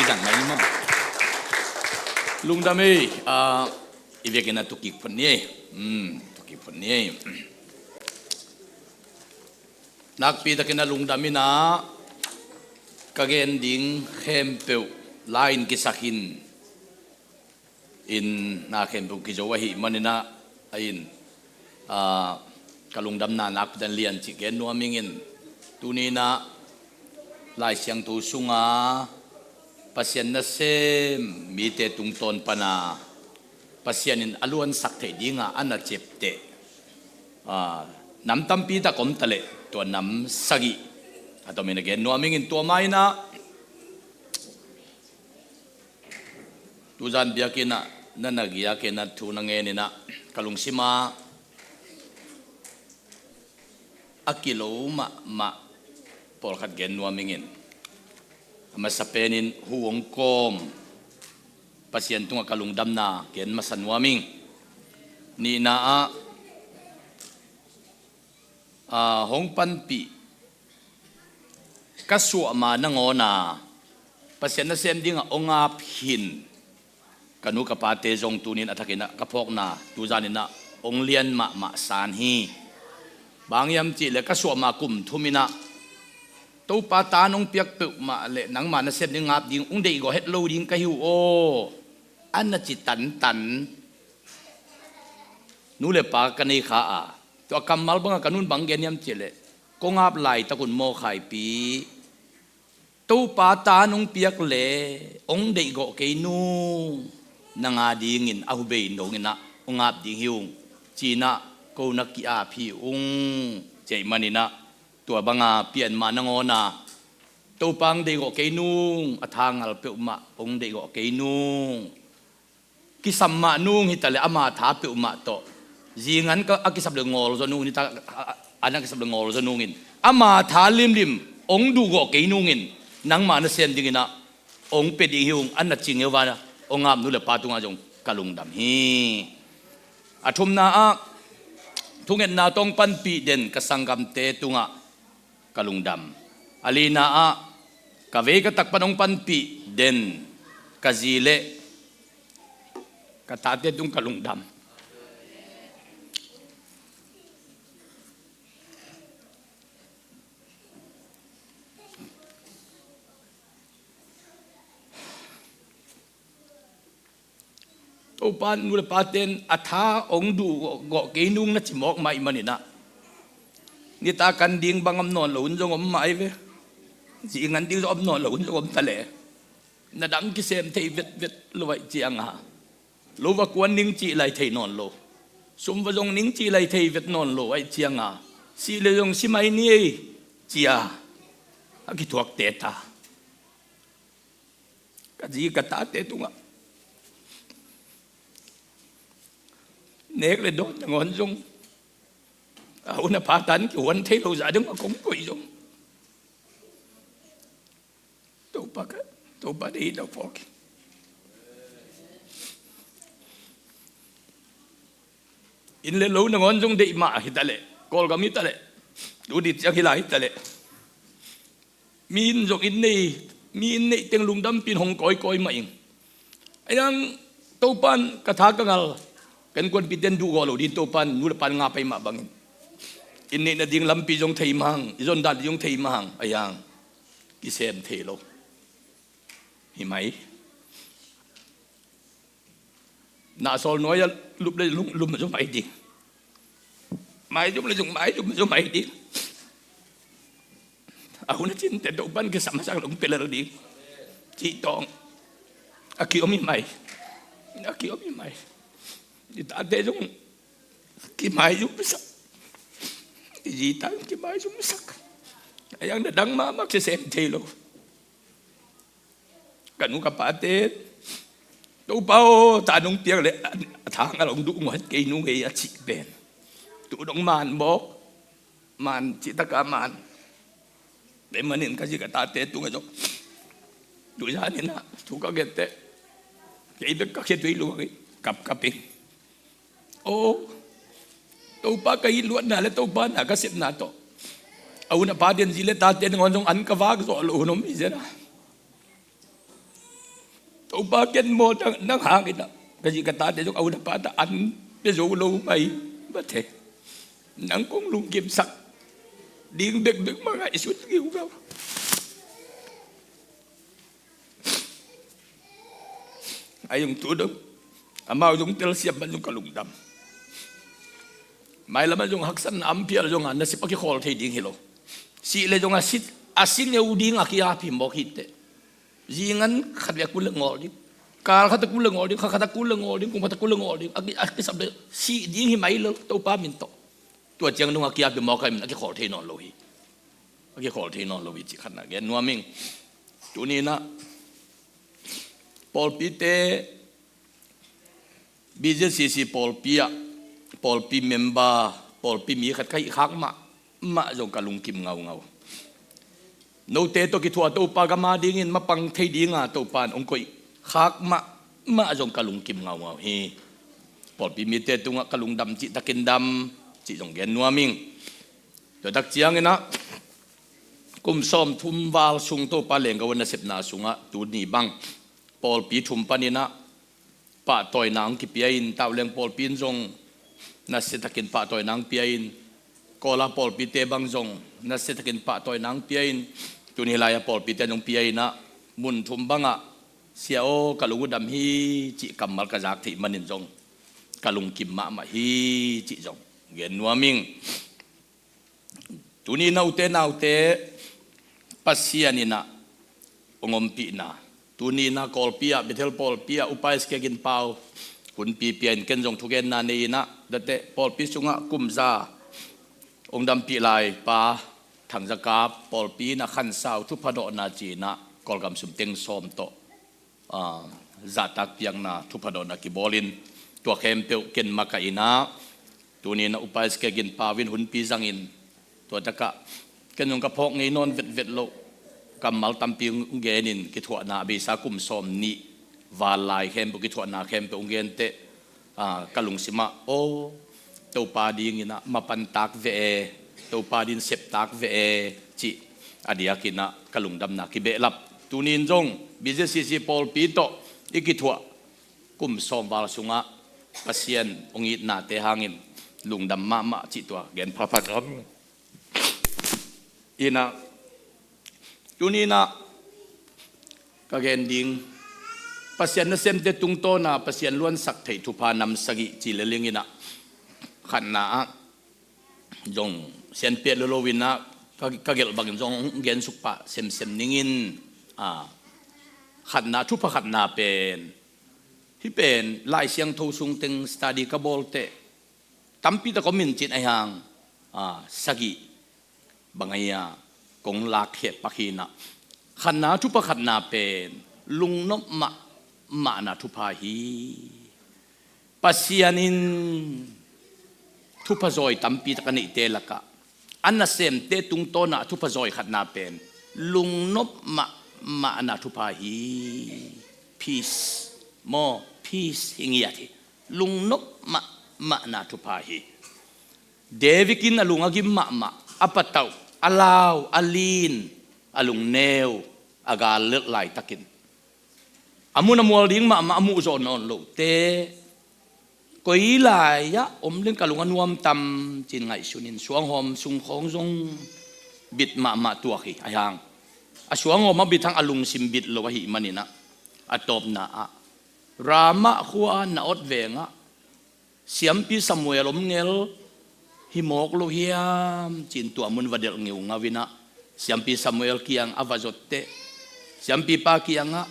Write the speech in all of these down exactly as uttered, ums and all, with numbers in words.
Zang mai ni maw. Lungdam ei, ah, i vekin a tukik phot ni ei. Hmm, tukik phot ni ei. Nakpi takin a lungdam in ah, ka gen ding khempeuh la-in kisak hi in, na khempeuh kizo ahih manin ah, a in, ah, ka lungdamna nakpi takin lian cih gen nuam ing in, tuni in ah Lai Siangtho sunga Pasian nasem mite tungtawn pana Pasian in a luansak theih dinga a na ciapteh, ah, nam tampi tak om ta leh, tua nam sagih a tomin a gen nuam ing in, tua ma in ah, tuzan biakinn ah na na giak in ah, thu na ngen in ah, ka lungsima a kilo mahmah pawlkhat gen nuam ing in. A masa penin hu hong kawm Pasian tungah ka lungdamna gen masa nuam ing. Nihna ah, ah, hong panpih ka suah ma nangawn a Pasian nasem dingah hong ap hi in, ka nu ka pate zong tuni in a thakin ah ka phawkna tuzan in ah hong lian mahmah san hi. Bang hiam cih leh ka suah ma kum thum in ah Topa tan hong piak peuhmah leh nangma nasem ding hong ap ding hong deihgawh het lo ding ka hi uh aw, a na ci tantan nu le pa ka nei kha a. Tua kammal bangah ka nu'n bang gen hiam cih leh, kong ap laitak un maw Khaipi, Topa tan hong piak leh hong deihgawh kei nung, nang a dingin a hubei dongin ah hong ap ding hi ung, ci-in ah ko na ki-ap hi ung, ci ahih manin ah, tua banga pian ma nangawn a Topa hong deihgawh kei nung, a tha ngal peuhmah hong deihgawh kei nung, kisam mah nung hi ta leh ama tha peuhmah tawh, zingan ka, a kisap leh ngawl zaw nung hi ta, a, a, an a kisap leh ngawl zaw nungin, ama tha limlim hong duhgawh kei nungin, nangma nasem dingin ah hong pia ding hi ung, a na ci ngeu a, hong ap nu le pa tungah zong ka lungdam hi. A thumna ah, thungetna tawh hong panpih den ka sanggamte tungah ka lungdam. A lina ah, ka vei ka tak pan hong panpih den ka zi le ka tate tung ka lungdam. Topa nu le pate'n a tha hong duhgawh kei nung na ci mawk mah ahih manin ah, nitak an ding bang om nawn lo hun zong om mah ahi ve. Zingan ding zong om nawn lo hun zong om ta leh, na dang kisem thei vetvet lo ahih cianga, lo va kuan ning cih lai thei nawn lo, sum va zong ning cih lai thei vet nawn lo ahih cianga, si leh zong si mai ni ei, ci-a a kithuakte ta. Ka zi ka tate tungah nek le dawn nangawn zong, a hun a pha tan kihuan thei lo zah ding a kong koih zong, Topa ka, Topa deih hi ta phawk hi. Inn le lo nangawn zong deih mah hi ta leh, Kawlgam hi ta leh, tu ni ciang hi lai hi ta leh, mi inn zong inn nei, mi inn neih teng lungdampi in hong kawikawi mah ing. Ahi zong Topa'n ka tha ka ngal, ka innkuanpihte in duhgawh lo ding Topa'n nu le pa'n ngap ahih mah bangin, inn neih nading lampi zong thei mah hang, i zon dan ding zong thei mah hang, ahi zong kisem thei lo hi mai. Nah sawl nuai-ah lup le lum, lum zaw mai ding. Maizum le zong, maizum zaw mai ding. A hun a cin teh Topa'n kisam a sak lung pelel ding cih tawh a kiom hi mai. A kiom hi mai. I tate zong kimaizum sak. I zi ta zong kimaizum sak. Ahi zong na dang mahmah kisem thei lo. Ka nu ka pate, Topa aw, ta nong piak leh a tha ngal hong duh ngawt kei nung ei a cih pen, tu dong man bawk, man cih taka man. Tua manin ka zi ka tate tungah zong, tu zan in ah thu ka gen teh, kei bek ka khia tuai lua hi, kapkap ing. Aw, Topa ka it luatna le Topa na ka sepna tawh, a hun a pha den zi le tate nangawn zong an ka vak zawh loh hun om hi zen a. Topa, ken maw nang, nang hangin ah ka zi ka tate zong a u a pate an pia zo lo mai mate. Nang kong lungkimsak ding bekbek mah ngaihsun ngiungau. Ahi zong tu dong amau zong telsiam man zong ka lungdam. Mailam ah zong haksatna om phial zong a nasep a kikhawl thei ding hi lo. Sih leh zong a si, a si ngeu ding a ki-ap hi mawk hi teh. Zingan khat vei a kul leh ngawl ding, kal khat a kul leh ngawl ding, kha khat a kul leh ngawl ding, kum khat a kul leh ngawl ding, a ki, a kisap leh sih ding hi mai lo, Topa min tawh. Tua ciang dong a ki-ap hi mawk a, a kikhawl thei nawn lo hi. A kikhawl thei nawn lo hi cih khatna gen nuam ing. Tuni-in ah pawlpite, B Z C C pawlpi ah pawlpi member, pawlpi mi khat ka hih khak mahmah zong ka lungkim ngaungau. Note tawh kithuah Topa gam a dingin mapang thei dinga Topa in hong koih khak mahmah zong ka lungkim ngaungau hi. Pawlpi mite tungah ka lungdam cih takin dam cih zong gen nuam ing. Tua tak ciangin ah kum sawmthum val sung Topa leenggau a nasepna sungah tuni bang pawlpi thum panin ah pahtawina hong kipia in, Tauleng pawlpi in zong nasia takin pahtawina hong pia in, Kawla pawlpite bang zong nasia takin pahtawina hong pia in, tuni lai-a pawlpite hong pia in ah mun thum bangah, Sia aw, ka lung uh dam hi cih kammal ka zak theih manin zong ka lungkim mahmah hi cih zong gen nuam ing. Tuni, ute naute, Pasian in ah hong ompihna, tuni-in ah Kawlpi ah, Bethel pawlpi ah Upa S K Gin Pau hunpi pia in, ken zong thugenna nei in ah, date pawlpi sungah kum za hong dampih lai Pa Thang Za Kap pawlpi in ah khansau thupha dawhna ci-in ah Kawlgam sum teng sawm tawh ah, zahtak piakna thupha dawhna kibawl in, tua khempeuh ken makaih in ah, tuni-in ah Upa S K Gin Pau in hunpi zangin, tua takah ken zong ka phawk ngei nawn vetvet loh kammal tampi hong gen in, kithuahna a beisa kum sawm nih val lai khempeuh, kithuahna khempeuh hong gen teh, ah, ka lungsimah, aw, Topa dingin ah mapantak veh e, Topa dingin septak veh e cih a diakin ah ka lungdamna kibehlap. Tuni-in zong B Z C C pawlpi tawh i kithuah kum sawm val sungah Pasian hong itnate hangin lungdam mahmah cih tua gen phaphat om. In ah, tuni-in ah ka gen ding, Pasian nasemte tungtawna Pasian luansak theih thupha nam sagih ci lel ing in ah, khatna ah zong sianpiat lo lo in ah ka, ka gelh bangin zong gen suk pah semsem ning in, ah, khatna, thupha khatna pen, hih pen Lai Siangtho sung teng study ka bawl teh tampi tak om in cin ahi hang, ah, sagih bang ahi a kong lak khia pak hi in ah, khatna, thupha khatna pen lungnop mahmahna thupha hi. Pasian in thupha zawi tampi tak a neihte lakah a nasemte tungtawnah a thupha zawi khatna pen lungnop mahmahna thupha hi. Peace maw, peace hi ngiat hi. Lungnop mahmahna thupha hi. David in a lung a gim mahmah, a patauh, a lau, a lin, a lungneu, a gal lelh laitakin a mun a mual ding mahmah a muh zawh nawn lohte, koi lai-ah om leng ka lung a nuam tam cin ngaihsun in, suanghawm sung khawng zong bit mahmah tuak hi. Ahi hang a suanghawm a bit hang a lungsim bit lo ahih manin ah, a tawpna ah Ramah khua Naioth vengah siampi Samuel om ngel hi mawk lo hiam cin tua mun va delh ngeungau in ah, siampi Samuel kiang a va zot teh, siampipa kiangah,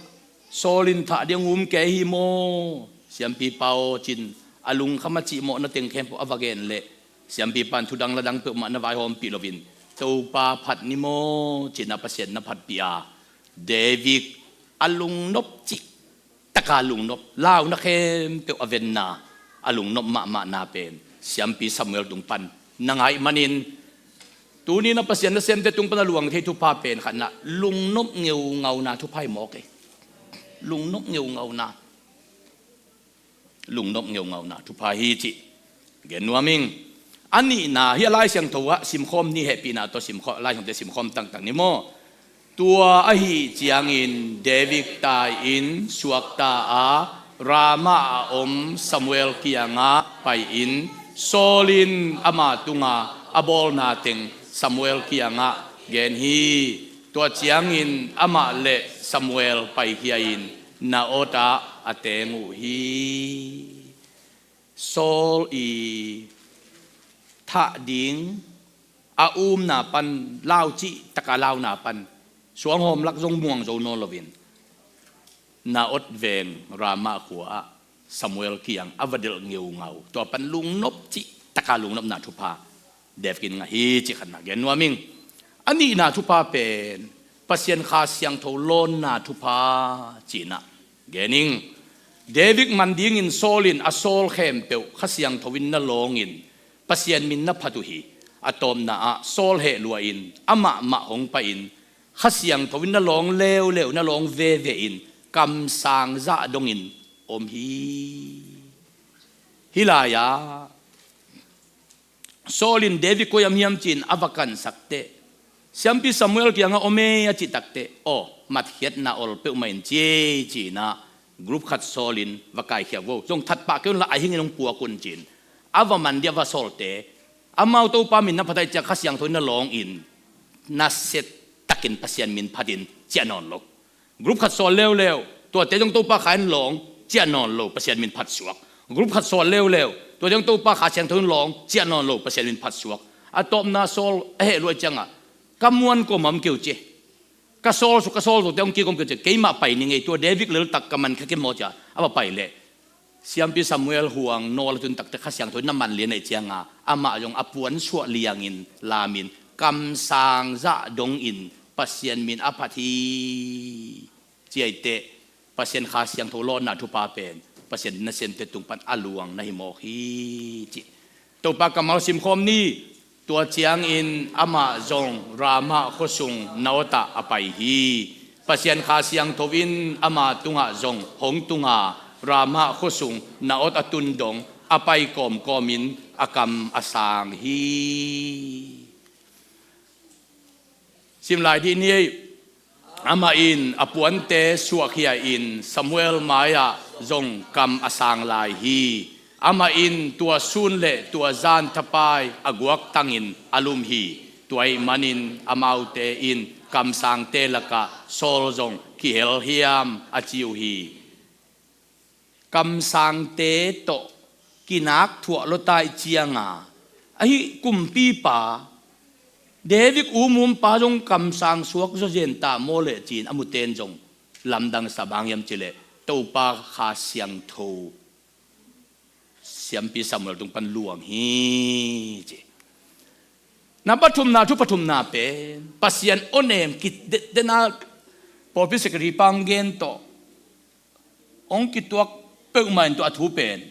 Saul in thah ding a um kei hi maw, siampipa aw, cin a lungkham a cihmawhna teng khempeuh a va gen leh, siampipa in thudang ladang peuhmah na vaihawmpih loin, Topa phat ni maw, cin a Pasian na phatpih a, David a lungnop cih taka lungnop, launa khempeuh a venna, a lungnop mahmahna pen siampi Samuel tung pan na ngaih manin, tuni-in a Pasian nasemte tung pan a luang thei thupha pen khatna, lungnop ngeungauna thupha hi mawk e. Lungnop ngeungauna, lungnop ngeungauna thupha hi cih gen nuam ing. A nihna hi a Lai Siangtho ah simkhawm ni, hehpihna tawh simkhawm, Lai Siangtho simkhawm tangtang ni maw. Tua ahih ciangin David tai-in suakta a, Ramah a om Samuel kiangah pai-in, Saul in ama tunga a bawlna teng Samuel kiangah gen hi. Tua ciangin amah le Samuel paikhia-in Naioth ah a teng uh hi. Saul i thah ding a umna pan, lau cih taka launa pan, suanghawm lak zong muang zo nawn loin, Naioth veng Ramah khua ah Samuel kiang a va delh ngeungau. Tua pan lungnop cih taka lungnopna thupha David in ngah hi cih khatna gen nuam ing. A nihna thupha pen Pasian Kha Siangtho lawnna thupha cihna gen ing. David man dingin Saul in a sawl khempeuh Kha Siangtho in na lawngin Pasian min na phat uh hi. A tawpna ah Saul heh lua-in amah mah hong pai-in Kha Siangtho in na lawng leuleu, na lawng veve in kamsang zah dongin om hi. Hih lai-ah Saul in David koi-ah om hiam ci-in a va kansak teh, Siampi Samuel kiangah om e a cih takteh, aw, matkhiatna ol peuhmah in ci e ci-in ah group khat sawl in va kaikhia vo. Zong thatpah kei un la, a hingin hong puak un ci-in a va man dih a va sawlte, amau Topa min na phat ahih ciang Kha Siangtho in na lawngin nasia takin Pasian min phat in ciah nawn lo. Group khat sawl leuleu, tuate zong Topa Kha in lawng, ciah nawn lo, Pasian min phat suak. Group khat sawl leuleu, tuate zong Topa Kha Siangtho in lawng, ciah nawn lo, Pasian min phat suak. A tawpna Saul a heh lua ciangah, ka muan kawm a om kei uh ci e. Ka sawl suk, ka sawl sukte hong kik om kei uh ci e. Keimah pai ning ei, tua David leltak ka man kha kei maw ci-a a va pai leh, Siampi Samuel huang nawl a tun takteh Kha Siangtho in na man lian ahih cianga amah zong a puansuah liangin lamin kamsang zah dongin Pasian min a phat hi. Ci ahih teh Pasian Kha Siangtho lawnna thupha pen Pasian nasemte tung pan a luang na hi mawk hi ci. Topa kammal simkhawm ni. Tua ciangin amah zong Ramah khuasung Naioth ah a pai hi. Pasian Kha Siangtho in ama tungah zong hong tung a, Ramah khuasung Naioth a tun dong a pai kawmkawmin a kam a sang hi. Sim lai dih ni ei. Amah in a puante suahkhia-in Samuel mai-ah zong kam a sang lai hi. Amah in tua sun le tua zan thapai a guaktangin a lum hi. Tua ahih manin amaute in kamsangte lakah Saul zong kihel hiam a ci uh hi. Kamsangte tawh kinak thuah lua ta ahih cianga, ahi kumpipa David umumpa zong kamsang suak zawzen ta maw leh ci-in a muten zong lamdang sa, bang hiam cih leh Topa Kha Siangtho Siampi Samuel tung pan luang hi ci. Na pathumna, thu pathumna pen Pasian awnem ki de-, dena pawlpi secretary pa hong gen tawh hong kituak peuhmah in tua a thu pen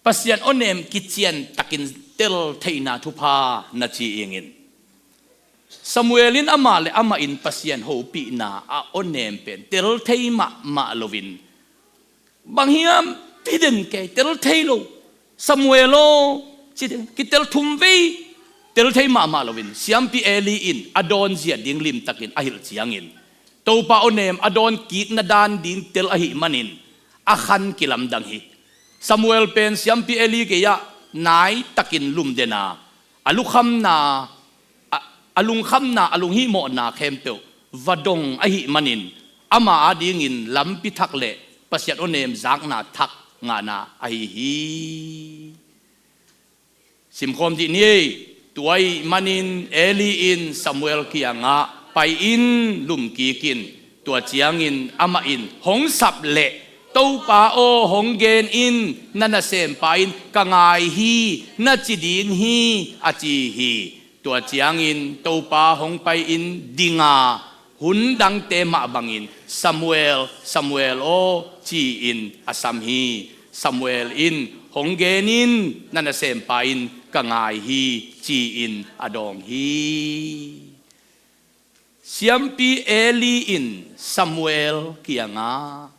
Pasian awnem kician takin tel theihna thupha na ci ingin. Samuel in amah le amah in Pasian hopihna a awnem pen tel thei mahmah loin, bang hiam, ti den kei, tel thei lo, Samuel aw, ci den, kitel thum vei, tel thei mahmah loin, Siampi Eli in a dawnzia ding limtakin a hilh ciangin, Topa awnem a dawn kikna dan ding tel ahih manin a khan kilamdang hi. Samuel pen Siampi Eli gei-ah naitakin lumden a, a lukhamna, a, a lungkhamna, a lunghihmawhna khempeuh va dong ahih manin ama adingin lampi thak le Pasian awnem zakna thak ngahna ahi hi. Simkhawm dih ni ei. Tua ahih manin Eli in Samuel kiangah, pai in, lum kik in. Tua ciangin amah in, hong sap leh Topa aw, hong gen in, na nasempa in ka ngai hi, na ci ding hi, a ci hi. Tua ciangin Topa hong pai-in ding a, hun dangte mah bangin, Samuel, Samuel aw, ci-in a sam hi. Samuel in, hong gen in, na nasempa in ka ngai hi, ci-in a dawng hi. Siampi Eli in Samuel kiangah,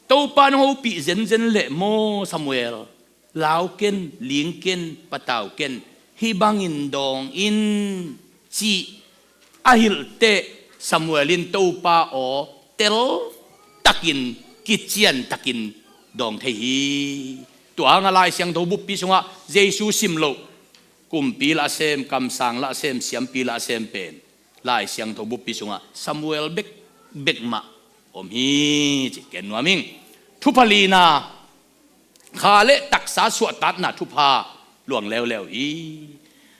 Topa in hong hopih zenzen leh maw Samuel, lau ken, ling ken, patau ken, hih bangin dawng in, cih a hilh teh, Samuel in Topa aw teltakin, kiciantakin dawng thei hi. Tua hangah Lai Siangtho buppi sungah Jesu sim loh, kumpi lah a sem, kamsang lah a sem, siampi lah a sem pen Lai Siangtho buppi sungah Samuel bekbek mah om hi, ci gen nuam ing. Thupha lina, kha le taksa suahtakna thupha luang leuleu hi.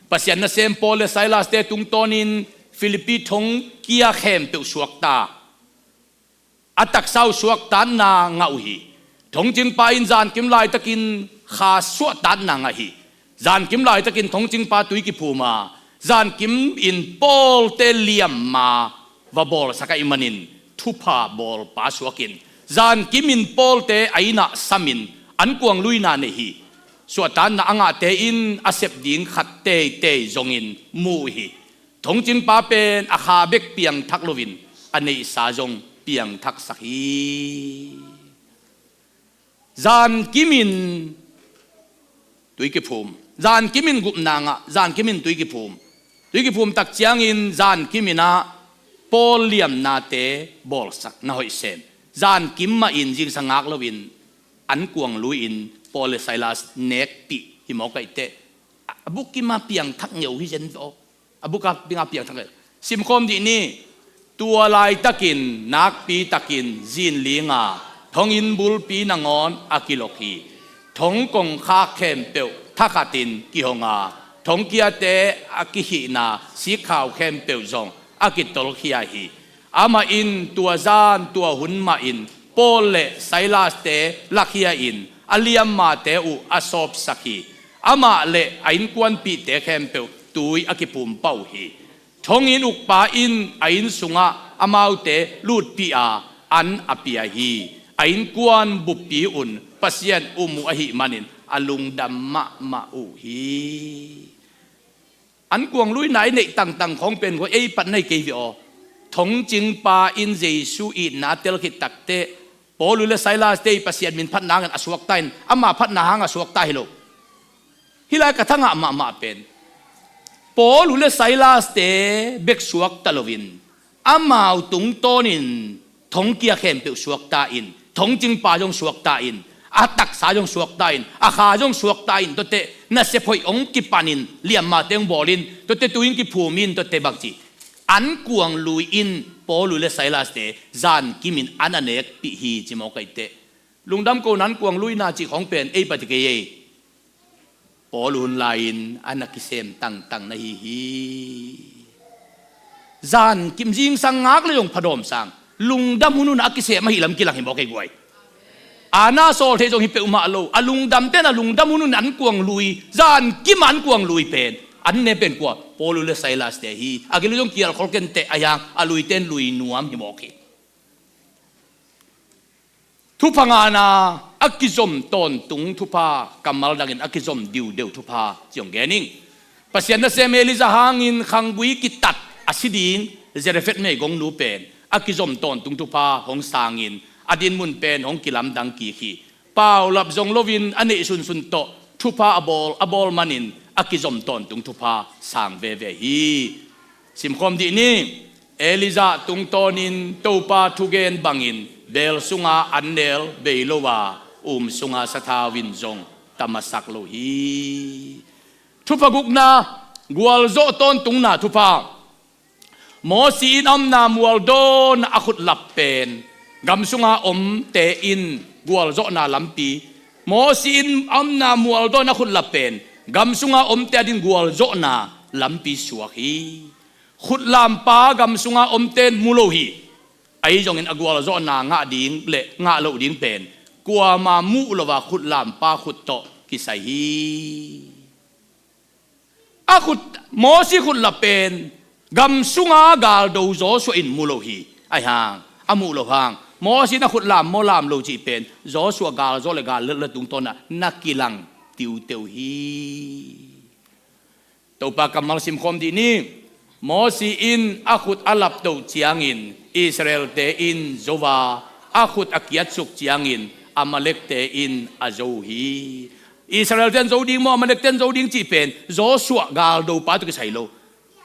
Pasian nasem Paul le Silas-te tungtawnin Philippi thongkia khempeuh suakta, a taksa uh suaktatna ngah uh hi. Thongcingpa in zankim laitakin kha suahtatna ngah hi. Zankim laitakin thongcingpa tui kiphum a, zankim in Paul-te liamma va bawlsak ahih manin thupha bawlpa suakin, zankim in Paul-te a inn ah samin ankuang luina nei hi. Suahtatna a ngahte in a sep ding khat teitei zongin mu uh hi. Thongcingpa pen a kha bek piangthak loin a neihsa zong piangthaksak hi. Zankim in tui kiphum, zankim in gupna ngah, zankim in tui kiphum. Tui kiphum tak ciangin zankim in ah Paul liamnate bawlsak na hoih sem. Zankim mah in zingsang ngak loin ankuang lui-in Paul le Silas nekpih hi mawk ahih teh, a bukim a piangthak ngeu hi zen aw. A bukim a piangthak ngeu. Simkhawm dih ni. Tua laitakin nakpitakin zinling a, thonginn bulpi nangawn a kilok hi. Thong kongkhak khempeuh thakhatin kihong a, thongkiate a kihihna sikkhau khempeuh zong a kitolkhia hi. Amah in tua zan tua hun mahin Paul le Silas-te lakhia-in a liammate uh a sawpsak hi. Amah le a innkuanpihte khempeuh tui a kiphum pah uh hi. Thonginn ukpa in a inn sungah amaute lutpih a, an a pia hi. A innkuan buppi un Pasian um uh ahih manin a lungdam mahmah uh hi. Ankuang luina i neih tangtang khawng pen kua ei patna hi kei ve aw. Thongcingpa in Jesu itna a tel khit takteh Paul uh le Silas-te i Pasian min phatna hangin a suakta in, ama phatna hang a suakta hi lo. Hih lai ka thangah mahmah pen Paul uh le Silas-te bek suakta loin amau tungtawnin thongkia khempeuh suakta in, thongcingpa zong suakta in, a taksa zong suakta in, a kha zong suakta in, tuate nasep hoih hong kipanin liammate hong bawlin, tuate tui hong kiphumin, tuate bangci ankuang lui-in Paul uh le Silas-te zankimin an a nekpih hi ci mawk ahih teh, lungdam ko, na ankuang luina cih khawng pen ei pati kei ei. Paul hun lai-in a na kisem tangtang na hi hi. Zankim zingsang ngak le zong phadawm sang, lungdam hunhun a kisem ahi lam kilang hi mawk ei guai. A na sawl thei zong hi peuhmah lo, a lungdamte na lungdam hunhun ankuang lui, zankim ankuang lui pen an ne pen kua? Paul uh le Silas-te hi. A gil uh zong kial khol kenteh, a hiang a luite in lui nuam hi mawk hi. Thupha ngahna, a kizom tawntung thupha, kammal dangin a kizom diudeu thupha ci hong gen ing. Pasian nasem Elijah hangin khanggui kitat a si ding Zarephath meigongnu pen a kizom tawntung thupha hong sangin a dinmun pen hong kilamdang kik hi. Paulap zong loin a neih sunsun tawh thupha a bawl, a bawl manin a kizom tawntung thupha sang veve hi. Simkhawm dih ni. Elijah tungtawnin Topa thugen bangin beel sunga an nel bei lo a, um sunga sathau in zong tamasak lo hi. Thupha gukna, gualzawh tawntungna thupha. Mosi in a omna mualdawn a khutlap pen gam sunga omte in gualzawhna lampi. Mosi in a omna mualdawn a khutlap pen gam sunga omte adin gualzawhna lampi suak hi. Khutlampa gam sunga omte in mu lo hi. Ahi zongin a gualzawhna ngah ding le ngah loh ding pen kuama muh lo a khutlampa khut tawh kisai hi. A khut, Mosi khutlap pen gam sunga galdo Joshua in mu lo hi. Ahi hang, a muh lo hang Mosi in a khut lam maw lam lo cih pen Joshua galzawh le gal lelh le tungtawnah na kilang tiuteu hi. Topa kammal simkhawm dih ni. Mosi in a khut a laptoh ciangin Israel-te in zo a, a khut a kiatsuk ciangin Amalek-te in a zo uh hi. Israel-te in zo ding maw, Amalek-te in zo ding cih pen Joshua galdopa tawh kisai lo.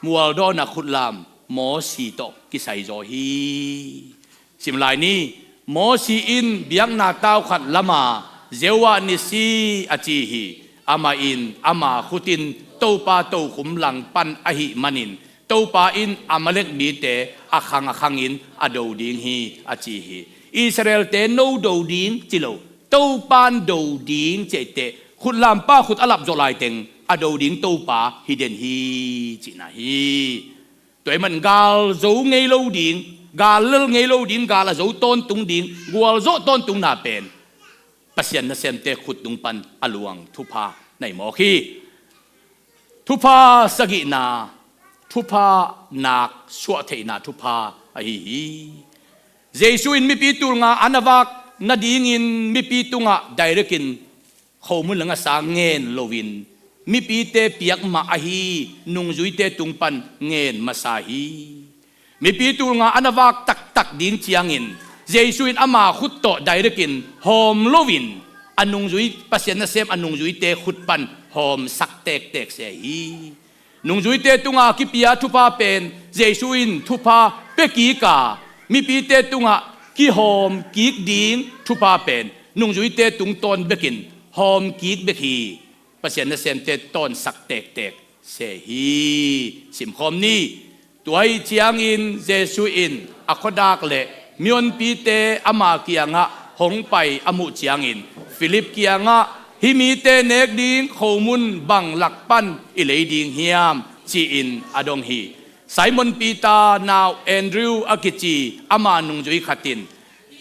Mualdawn a khutlam, Mosi tawh kisai zaw hi. Sim lai ni. Mosi in biakna tau khat lama, Jehovah Nissi a ci hi. Amah in ama khut in Topa tokhom langpan ahih manin, Topa in Amalek mite a khang a khangin a do ding hi, a ci hi. Israel-te no do ding ci lo, Topa in do ding ci ahih teh, khutlampa khut a lap zawh laiteng a do ding Topa hi den hi, cihna hi. Tua ahih man gal zo ngei lo ding, gal lel ngei lo ding, gal a zo tawntung ding, gualzawh tawntungna pen Pasian nasemte khut tung pan a luang thupha na hi mawk hi. Thupha sagihna, thupha nak suah theihna thupha ahi hi. Jesu in mipi tulnga a na vak nadingin mipi tungah direct in khomun le ngasa ngen loin mipite piak mah ahi, nungzuite tung pan ngen masa hi. Mipi tulnga a na vak taktak ding ciangin Jesu in ama khut tawh direct in hawm loin a nungzui, Pasian nasem a nungzuite khut pan hawmsak tektek se hi. Nungzuite tunga kipia thupha pen Jesu in thupha pia kik a, mipite tungah kihawm kik ding thupha pen nungzuite tungtawn bekin hawm kik bek hi. Pasian nasemte tawnsak tektek se hi. Simkhawm ni. Tua ahih ciangin Jesu in a khuadak le mihonpite ama kiangah hong pai a muh ciangin Philip kiangah, "Hih mite nek ding khomun bang lak pan i lei ding hiam?" ci-in a dong hi. Simon Peter nau Andrew a kici ama nungzui khat in,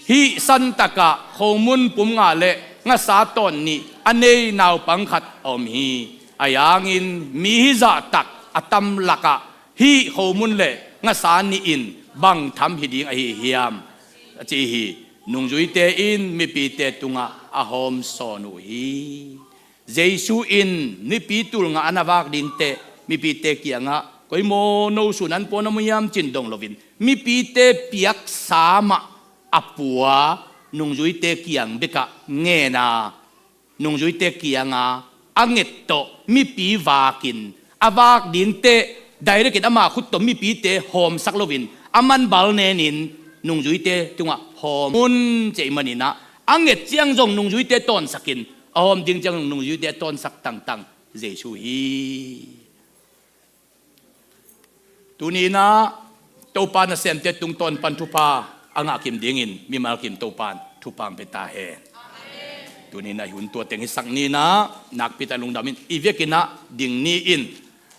"Hih santakah khomun pum nga le ngasa tawn nih a nei naupang khat a om hi. Ahi hangin mi hizahtak a tam lakah hih khomun le ngasa nih in bang tham hi ding ahi hiam?" a ci hi. Nungzuite in mipite tungah a hawm sawn uh hi. Jesu in mipi tulnga a na vak ding teh mipite kiangah, "Koi maw no sun an puan a mu hiam?" ci-in dong loin mipite piaksa mah a pua nungzuite kiang bekah ngen a, nungzuite kianga a nget tawh mipi vakin a vak ding teh direct in ama khut tawh mipite hawmsak loin a man bal nenin nungzuite tungah hawm un cih maninah a nget ciang zong nungzuite tawnsakin a hawm ding ciang zong nungzuite tawnsak tangtang Jesu hi. Tuni inah Topa nasemte tungtawn pan thupha a ngahkim dingin mimal kim Topan thupha ang pia ta hen. Tuni inah hun tua teng hisak ni inah nakpi tak lungdam in i vekinah ding ni in,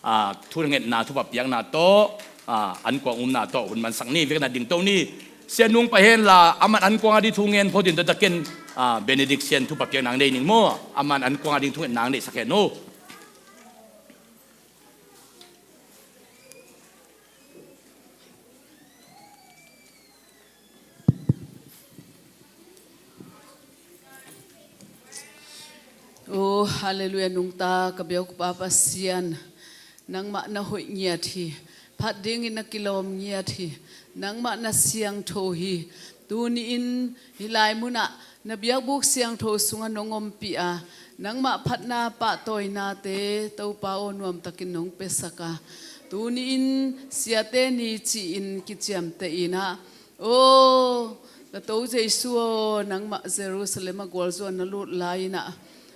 ah, thungetna thupha piakna tawh, ah, ankuang umna tawh hun mansak ni, vekinah dingto ni. Sia nung pai henla aman ankuang a ding thu ngen phot in tua takin, ah, benediction thupha piakna ang nei ning maw? Aman ankuang a ding thungetna ang neihsak hen uh. Oh, halleluiah, nungta ka biak uh Pa Pasian, nangmah na hoih ngiat hi. Phat dingin na kilawm ngiat hi. Nangmah na siangtho hi. Tuni-in hih lai munah na biakbuk siangtho sungah nong ompih a, nangmah phatna pahtawinate Topa aw nuamtakin nong piasak a, tuni-in siate ni ci-in kiciamteh inah, aw, la To Jesu aw, nangmah Jerusalem ah gualzawh na lut lai inah,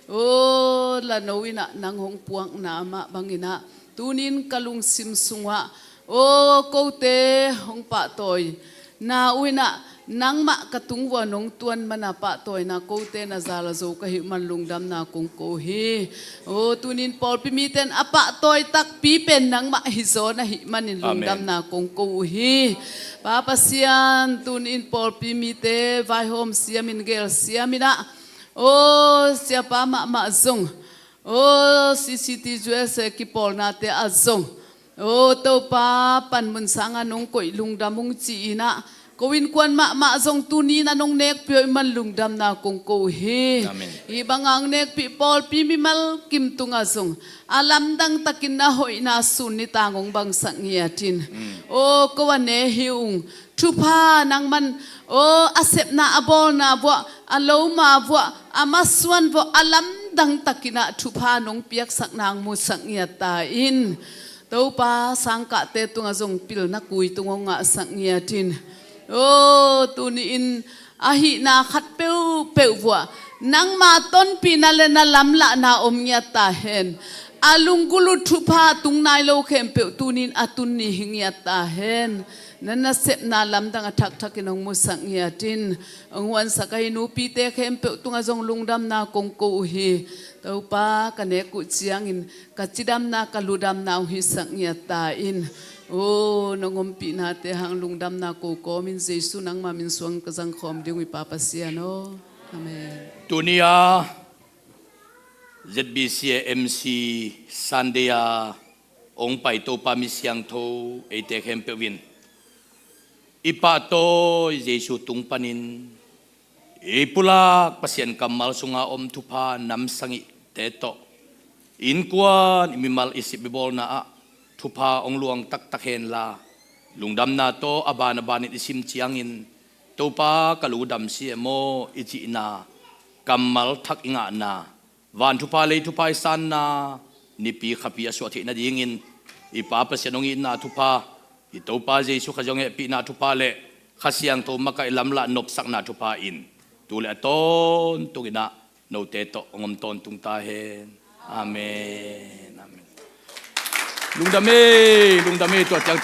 aw, la no inah nang hong puakna mah banginah tuni-in ka lungsim sungah, aw, kote hong pahtawi na uh inah nangmah ka tung vua nong tuan mana pahtawina kote na zal a zo ka hih man lungdamna kong ko hi. Aw, tuni-in pawlpi mite in a pahtawi takpi pen nangmah hi zaw na hih manin lungdamna kong ko uh hi. Pa Pasian, tuni-in pawlpi mite vaihawm siamin gel siaminah, aw, siapa mahmah zong, aw, C C T U S A kipawlnate ah zong, aw, Topa panmun sanga nong koih lungdam ung ci-inah ko innkuan mahmah zong tuni-in a nong nekpih uh hih man lungdamna kong ko uh hi. Amen. Hih banga ang nekpih pawlpi mimal kim tungah zong a lamdang takin na hoihna sun nitang hong bangsak ngiatin. Aw, ko a ne hi ung. Thupha nangman, aw, a sepna a bawlna vuah, a loma vuah, a masuan vuah a lamdang takinah thupha nong piaksak nang musak ngiat ta in. Topa, sangkahte tungah zong pilna kui tung hong ngahsak ngiat in. O, tuni-in a hihna khat peuhpeuh vuah nangma tonpihna le na lamlahna om ngiat ta hen. A lunggulh uh thupha tung nai lo khempeuh tuni-in a tun ni hi ngiat ta hen. Na nasepna lamdang a thakthak in hong musak ngiat in. Hong huansak ahi nupite khempeuh tungah zong lungdamna kong ko uh hi. Topa, ka nek uh ciangin ka cidamna, ka ludamna hong hisak ngiat ta in. O, nong ompihnate hang lungdamna ko kawmin Jesu nangma min suang ka zangkhawm ding uh hi, Pa Pasian aw. Amen. Tuni-a Z B C a M C Sunday a hong pai Topa mi siangtho eite khempeuh in i pahtawi Jesu tung panin i pulak Pasian kammal sunga om thupha namsangihte tawh innkuan i mimal i sip i bawlna ah thupha hong luang taktak henla, lungdamna tawh a ban a banin i sim ciangin, Topa, ka lungdam si e maw i cihna kammal thak i ngahna, van thupha lei thupha i sanna, nipi khapi a suah theih nadingin i Pa Pasian hong itna thupha, i Topa Jesu Khazih hong hehpihna thupha le Kha Siangtho makaih lamlah nopsakna thupha in tu le a tawntung in ah note tawh hong om tawntung ta hen. Amen. Amen. Lungdam e, lungdam e, tua ciang